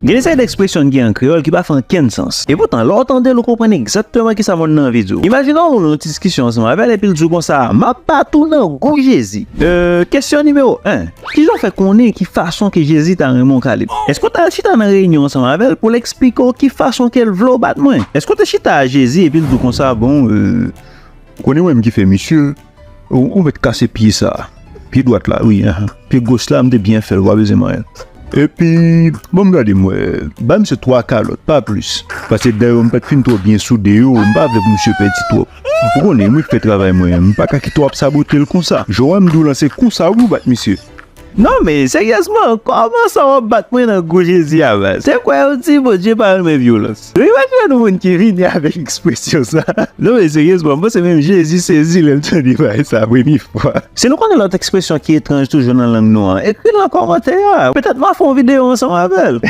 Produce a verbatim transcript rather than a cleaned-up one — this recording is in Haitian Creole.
Gen de seri de ekspresyon ki an kreyòl ki pa fè ankenn sans. E poutan, lè w tande l, ou konprann egzakteman kisa moun nan vle di w. Imajine w nan yon diskisyon ansanm avè l epi l di w konsa, "M ap bat ou nan gou Jezi." Euh, kesyon nimewo en. Kijan w fè konnen ki fason ke Jezi ta renmen w, Caleb? Èske w t al chita nan reyinyon ansanm avè l pou l eksplike w ki fason ke l vle w bat mwen? Èske w te chita a Jezi epi l di w konsa, "Bon, euh, ou konnen mwen menm ki fè misye, ou, ou mèt kase pye sa a. Pye dwat la, wi, ahan. Pye goch la, m te byen fè l, ou pa bezwen manyen l." Epi, bon, m gade, m wè, ba misye twa kalòt, pa plis. Paske dayè, m pa t fin twò byen soude yo, m pa vle pou misye pèdi twòp. Ou konnen, mwen k fè travay mwen, m pa ka kite w ap sabote l konsa. Jan w wè m di w lan, se konsa wi w bat misye. Non, men, seryèzman, kòman sa w ap bat mwen nan gou Jezi a, baz? Se kwè yo di Bondye pa renmen vyolans. Wi, imajine yon moun ki vini avèk ekspresyon sa. Non, men, seryèzman, m panse menm Jezi sezi lè l tande bagay sa premye fwa. Si nou konnen lòt ekspresyon ki etranj toujou nan lang nou an, ekri l nan kòmantè a. Petèt m a fè yon videyo ansanm avè l.